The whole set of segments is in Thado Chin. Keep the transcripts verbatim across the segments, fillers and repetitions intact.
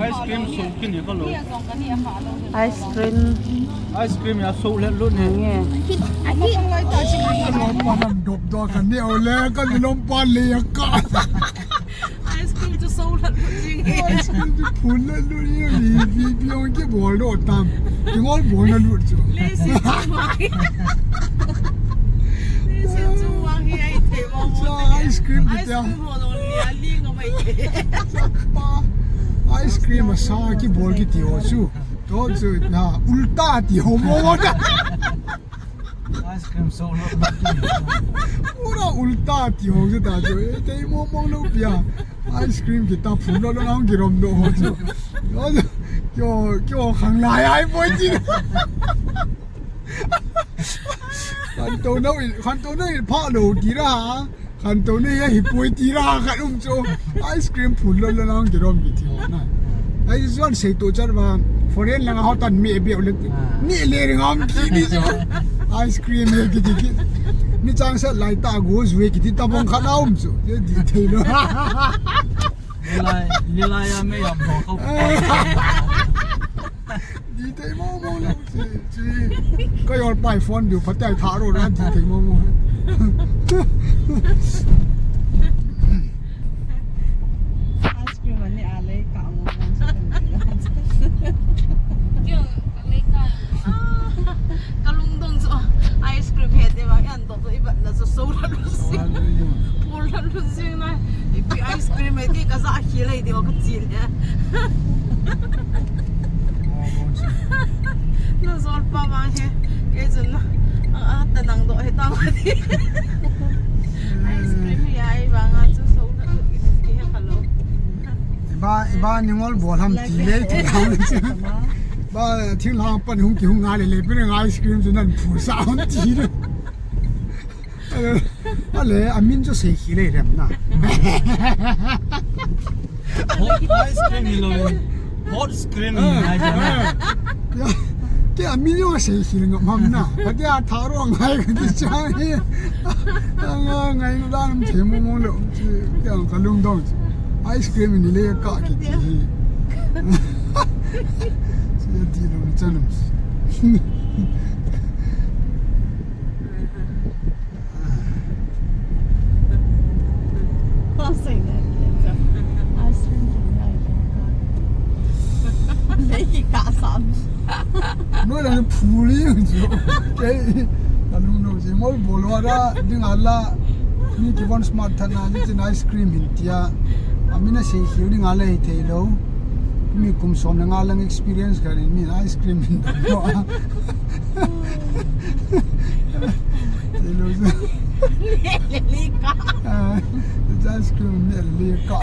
Ice cream so kini ka lo. Ice cream. Ice cream ya so le lo ne. Nge. Ice cream lo pa nan dop do ka ne o le ka ni lom pa le ya ka. Ice cream chu so le lo jing. Ice cream chu phun le lo ye ni bi bi ong ke bol do tam. Ki ngol bol na lo chu. Le si chu ma. Le si chu ma hi ai te mo mo. Ice cream. Ice cream. Ice cream asa kibol kiti ho chu. To chu na ulta ti ho mo mo ta. Ice cream so lo. Pura ulta ti ho chu ta chu. E te mo mo lo pia. Ice cream kita phun lo lo na hung kirom do ho chu. To chu. Kyo kyo khang lai ai poi ti. Khantou nau in, khantou nau in pha lo ti ra. Khantou nau ya hi poi ti ra khat um chu. Ice cream phun lo lo nang kirom kiti ho na. Ai zuan sei to chan ba. Foreign lang ho tan mi be le. Ah. Mi le ring am ki ni chu. Ice cream le kiti ki. Mi chang sa lai ta go zui kiti ta bong khat um chu. Ye di thei lo. Nilai, nilai ya me yam ho ko. Di thei mo mo lo si, si. Ka yor pai phone diu, phatai tha ro na di thei mo mo. Ice cream ani a lei ka mo mo. Ka lungdong chu ice cream he te bang an to to ibat la chu so la lu si. Pul la lu si na. Ipi ice cream he ti ka za khi lei de ka chi le. Na zol pa bang he. Ke chun na. A ta nang do he ta ma ti. Ice cream ya i bang a chu so la lu ki he ka lo. Iba, iba ningol bol ham ti le ti ham. Ba thil ham pan hung ki hung ngai le le pe ngai ice cream chu nan phu sa ham ti le. Ale, amin chu sei khi le rem na. Hot ice cream hi lo. Hot scream hi ngai cha. Ya. Ke amin yo sei khi le ngam ham na. Ka dia tha ro ngai ka di cha hi. Ngai ngai no dan them mo mo lo. Chi, kya ka lungdong chi. Ice cream ni le ka kiti hi. Chi di lo ni chanam. Ice cream ni le ka. Nei ki ka sam. Noi lang phu li chu. Kei, ka lungdong chu, mol bol wa da, ding ala, mi kivon smart tha na, ni chin ice cream hin tia. Amin a sei khi ding ala hi thei lo. Mi kum som le nga lang experience ka ni, mi ice cream hin da. Thei lo chu. Le, le, le ka. Ah, ice cream le, le ka.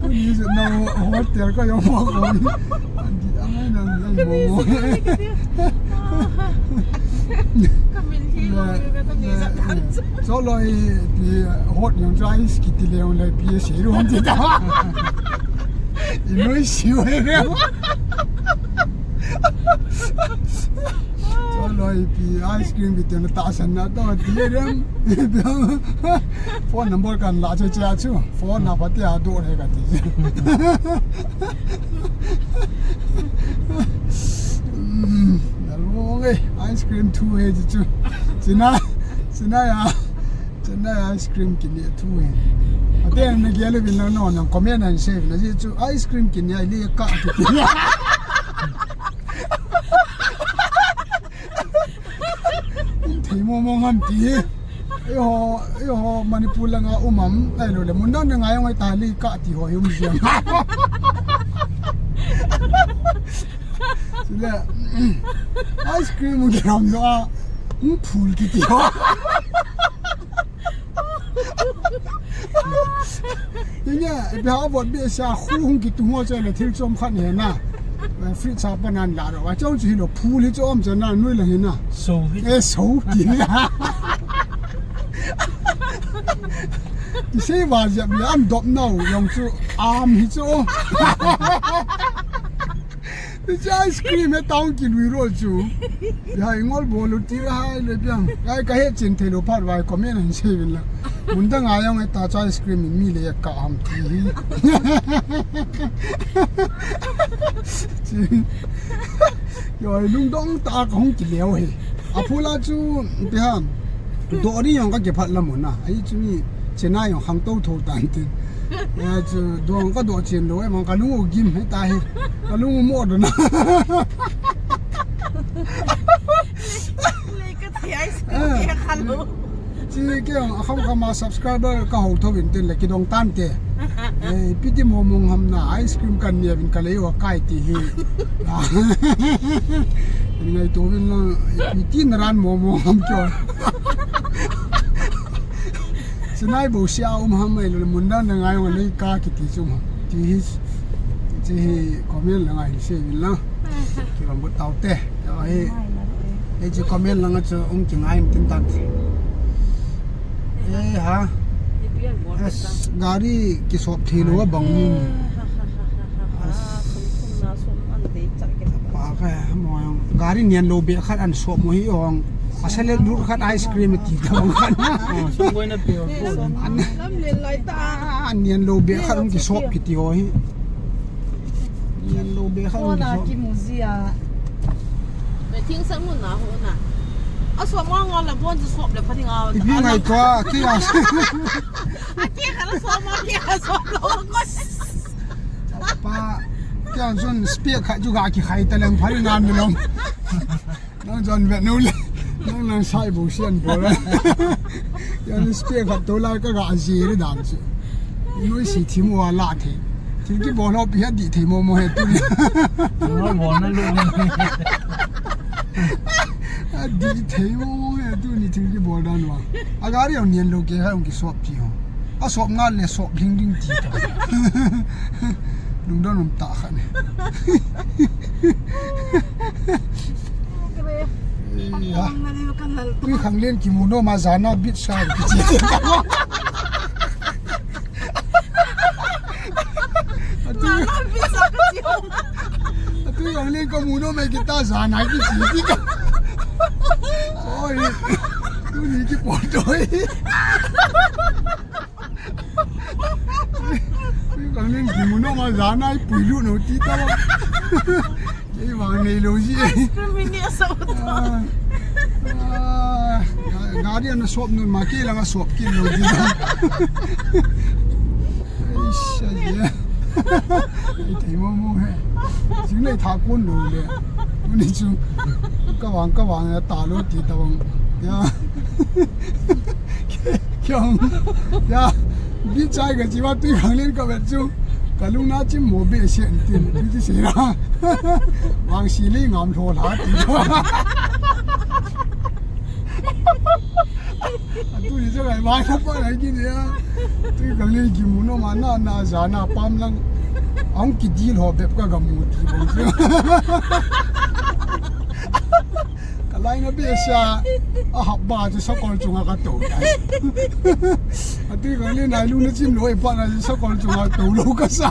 Ni se na hotel ka yong mo ko ni. Andi ang na ni mo mo. Ka min hi mo ka ta ni sa kan. So lo i pi hot yong chai ski ti le yong le pi se ru hom ti ta. I noi si we re. Cholo ipi ice cream bi tena ta san na to ti rem. Phone number kan la che che chu. Phone na pati a do re ka ti. Mm, na lo nge ice cream thu he chu. China, china ya. China ice cream kini thu he. Ate na gele bin na no na comment and save na ji chu ice cream kini ai le ka ti. Thei mo mo ngam ti. Eiho, eiho Manipur langa um am, ai lo le, mun dan ngai ngai ta li ka ti ho um siam. Sile, ice cream mu ram do a, um phul ki ti ho. Inya, ipi ha bot bi sa khu hung ki tu ngo che le thil chom khat ne na. Eh, fridge sa pa nan la ro. Wa chong chu hi lo phu li chom cha na nui la hi na. So hi. Eh, so ki na. Ki sei wa ja bi am dop nau yong chu am hi chu. Hiche ice cream hi tao kilui ro chu. Hia ngol bol u ti hai le piang. Ai ka he chin thei lou phat vai comment hin sei vin lang. Mun dang a jong hita chu ice cream mi le ka ham ti hi. Chi. Yo lungdong tah a ka hung kileo hi. Aphula chu pi ham. Doh ni jong ka kiphat lam u na. Ai chu mi Chennai jong khang tou thou tan tin. Ya chu doh ka doh chen lou, e mang ka lung u gim hita hi. Ka lung u mo do na. Lei ka thei ai sa ka kha lou. Chi ke jong a kham kham a subscriber ka ho thou vin tin le kidong tan te. Eh, piti mo mong ham na ice cream kan nia vin ka lei wa kai ti hi. Ngai to vin lang piti na ran mo mong ham kyo. Sinai bo sia um ham mai lo mun dan na ngai wa lei ka kiti chu ma. Ti hi, ti hi comment la ngai se vin lang. Ki bang bu tau te. Ai. Ei chu comment lang chu um ki ngai tin tan. Eh ha. As gari ki sop thi lo bang ni. As. Pa ka mo gari nian lo be khat an sop mo hi ong. Asal dur khat ice cream ti ka bang khat. Sum boina pe. An. Lam len lai ta. Nian lo be khat um ki sop ki ti ho hi. Nian lo be khat um ki sop. Ki mu zia. Thing sang mun na ho na. A sop ma nga la bon sop le pha ding a. Ipi ngai tua, ki a. A ki kha la sop ma ki kha sop lo ko. Pa, ki an son speak kha ju ga ki khai ta leng pha ding a mi lom. Nang jon vet nu le. Nang nang sai bu sian bo la. Yan speak kha to la ka ga ji ri dan si. Noi si thi mo la thi. Thi ki bo lo pi ha di thi mo mo he tu. Mo mo na lu. A di thi mo mo he tu ni thi ki bo dan wa. A gari ang nian lo ke ha ang ki sop thi ho. A sop nga le sop hling ding ti ta. Lungdon um ta kha ne. Iya. Tui khang len ki mu no ma jana bit sa ki chi. Jana bit sa ka chi. Tui khang len ka mu no ma ki ta jana ki chi. Oi. Tuni ki po doi. Kang len ki mu no ma jana i pui lu no ti ta. Kei vang nei lo ji. Ice cream ni a sa u ta. Ah, ah, ga-, gari ana sop nun ma kei langa sop kei lo ji. Eish, ai ya. Ai, thei mo mo he. Jing lei tha kon lo le. Uni chu. Ka vang, ka vang ya ta lo ti ta vang. Ya. Kiong. Ya. Bi chai ka chi wa tui khang len ka vet chu. Ka lung na chim mo be se an tin. Bi ti se ra. Vang si le ngam lo la ti. Atu ni sa kai mai sa pa lai ki ni a. Tui khang len ki mu no ma na na jana pam lang. Ang ki dil ho bep ka ga mu ti bang chu. Ka lai na be sa a hap ba chu sakol chunga ka to. Atu khang len nai lu na chim lo e pa na sakol chunga to lo ka sa.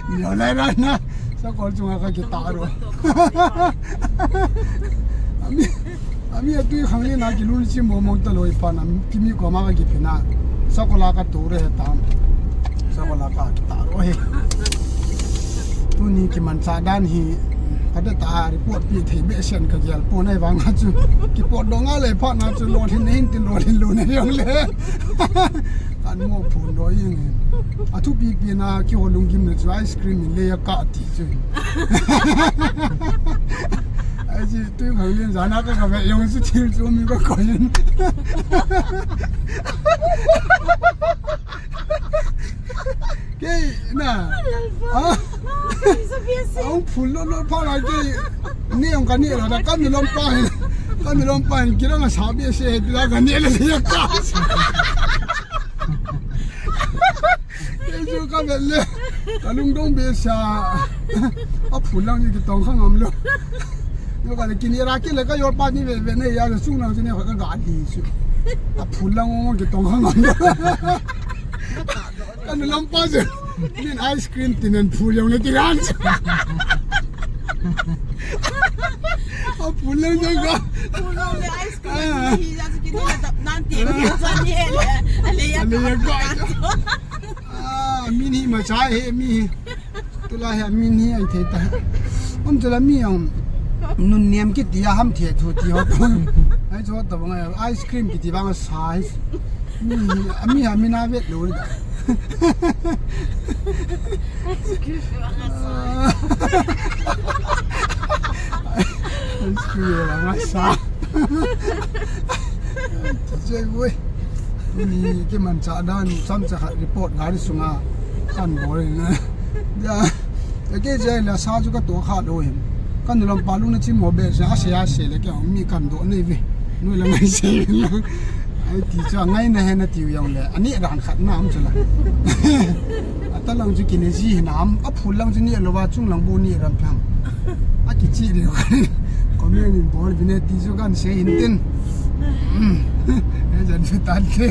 Ni lai na na. Sakol chunga ka kita ro. Ami, ami atu khang len na ki lu ni chim mo mo ta lo i pa na kimi ko ma ka ki pina. Sakol a ka to re ta. Sakol a ka kita ro he. Tuni ki man cha dan hi. Ka de ta report pi thei be sen ka gel po nai vang ha chu. Ki pot dong a le pa na chu lo thin hin tin lo thin lo ne yong le. Kan mo phun do ing. A thupi pi na ki ho lung gim na chu ice cream in le ya ka ti chu. Ai ji tui khang len jana ka ka ve yong chu thil chu mi ka ko yin. Kei na. Ah. Ang phun lo lo pa la kei. Ni ang ka ni la da ka mi lom pa hin. Ka mi lom pa hin ki la na sa be se he la ka ni la le ya ka. Ei chu ka vet le. Ka lungdong be sa. A phun lang ni ki tong khang am lo. Yo ka le ki ni ra ki le ka yo pa ni ve ve ne ya le sung lang ni ka ga di chu. A phun lang o ki tong khang am lo. Ka ni lam pa chu. Min ice cream tin an phul jong le ti ran. A phul lang jong ka. Phul jong le ice cream hi ja chu kin le tap nan ti mi sa ni le. Ale ya. Ale ya ka. Ah, min hi ma cha he mi hi. Tulai hi min hi ai thei ta. Um, chula mi ang nun niam kiti a ham thei thu ti ho. Ai chu to bang ice cream kiti bang sa hi. Mi hi, mi ha mi na vet lo. Ice cream bang sa. Ice cream bang sa. Che woi. Ni kimanchah dan chomcha khat report gari sunga kan bol na. Ya. Ke je la sa chu ka to kha do hin. Kan lom pa lung na chim mo be sa se a se le ke mi kan do nei ve. Nu la ngai se. Ai ti cha ngai na he na ti u jong le. Ani ran khat na am chu la. Ata lang chu kine ji hin am. A phul lang chu ni lo wa chung lang bu ni ram phang. A kichi de. Comment in bol vin e ti chu kan se hin tin. E jan chu tan te.